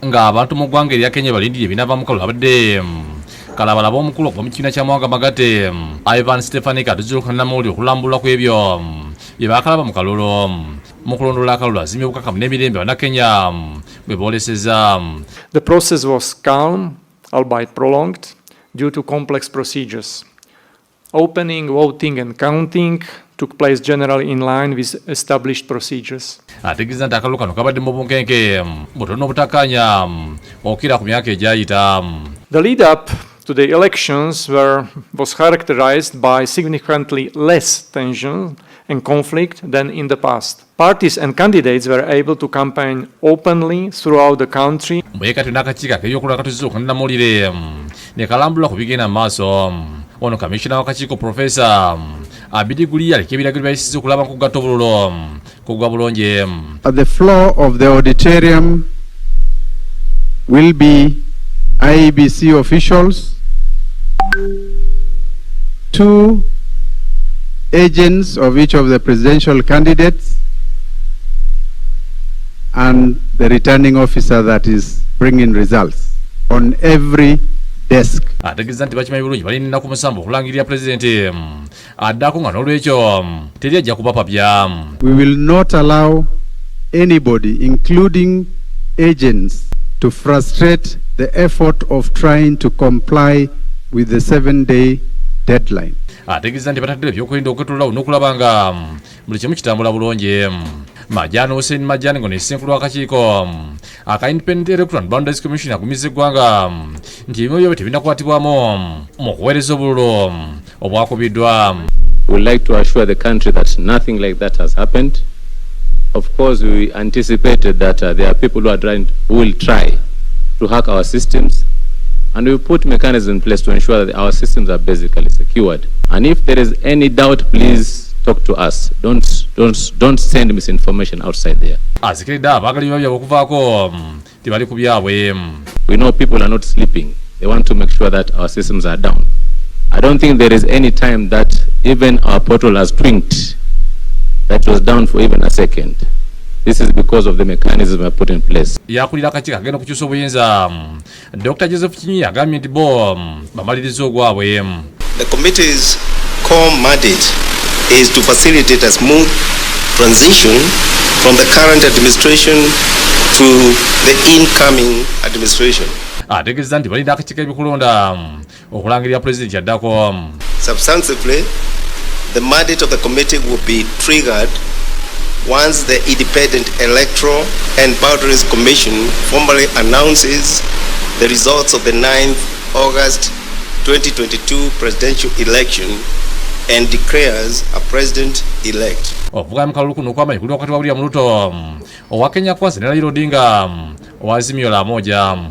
Ng'abantu mu ggwanga erya Kenya balindiriye ebinaava mu kalulu, abadde kalabalaba omukulu okuva mu kibiina kya Mawanga Magatte, Ivan Stefanik, atuzze namawulire okulambulula ku ebyo bye baakalaba mu kalulu. Mu kulondoola akalulu, azimye obukakamu n'emirembe Bannakenya bwe booleseza. The process was calm, albeit prolonged, due to complex procedures. Opening, voting, and counting took place generally in line with established procedures. Ategeeza nti akalulu kano kabadde mu bunkenke, butono obutakkaanya okukira ku myaka egyayita. The lead up to the elections was characterized by significantly less tension and conflict than in the past. Parties and candidates were able to campaign openly throughout the country. Bwe kati n'akakiiko ak'ebyokulonda katuzze okunamawulire ne kalambulula ku bigenda mu maaso. Ono kamishina w'akakiiko, Profesa Abidi Guliya, aleka ebiragiro byayisizza okulaba nkugatta obululu kugwa bulungi. At the floor of the auditorium will be IEBC officials, two agents of each of the presidential candidates, and the returning officer that is bringing results on every desk. Ategeeza nti bakimanyi bulungi balina ennaku 7 okulangirira pulezidenti addako, nga n'olwekyo teri ajja kubapapya. We will not allow anybody, including agents, to frustrate the effort of trying to comply with the 7-day deadline. Ategeeza nti batadde ebyokwerinda okwetololawo n'okulaba nga buli kimu kitambula bulungi. Majani Hussein Majani, ngo nessenkulu w'akakiiko aka Independent Electoral and Boundaries Commission, agumiza eggwanga nti ebimu byabwe tebinakwatibwamu mu kuweereza obululu obwakubiddwa. We would like to assure the country that nothing like that has happened. Of course, we anticipated that there are people who are trying, who will try to hack our systems, and we put mechanisms in place to ensure that our systems are basically secured. And if there is any doubt, please talk to us. Don't send misinformation outside there. Azikiridde abaagala ebiba byabwe okuvaako tebali ku byabwe. We know people are not sleeping. They want to make sure that our systems are down. I don't think there is any time that even our portal has twinked, that was down for even a second. This is because of the mechanism I put in place. Yakulira akakiiko agenda okukyusa obuyinza, Dr Joseph Kinyuyi, agambye nti bo bamaliriza ogwabwe. The committee's core mandate is to facilitate a smooth transition from the current administration to the incoming administration. Ategeeza nti balinda akakiiko ebyokulonda okulangirira pulezidenti addako. Substantively, the mandate of the committee will be triggered once the Independent Electoral and Boundaries Commission formally announces the results of the 9th August 2022 presidential election and declares a president-elect. Okuvuganya mu kalulu kuno okw'amaanyi kuli wakati wa William Ruto owa Kenya Kwanza ne Raila Odinga owa Azimio la Umoja.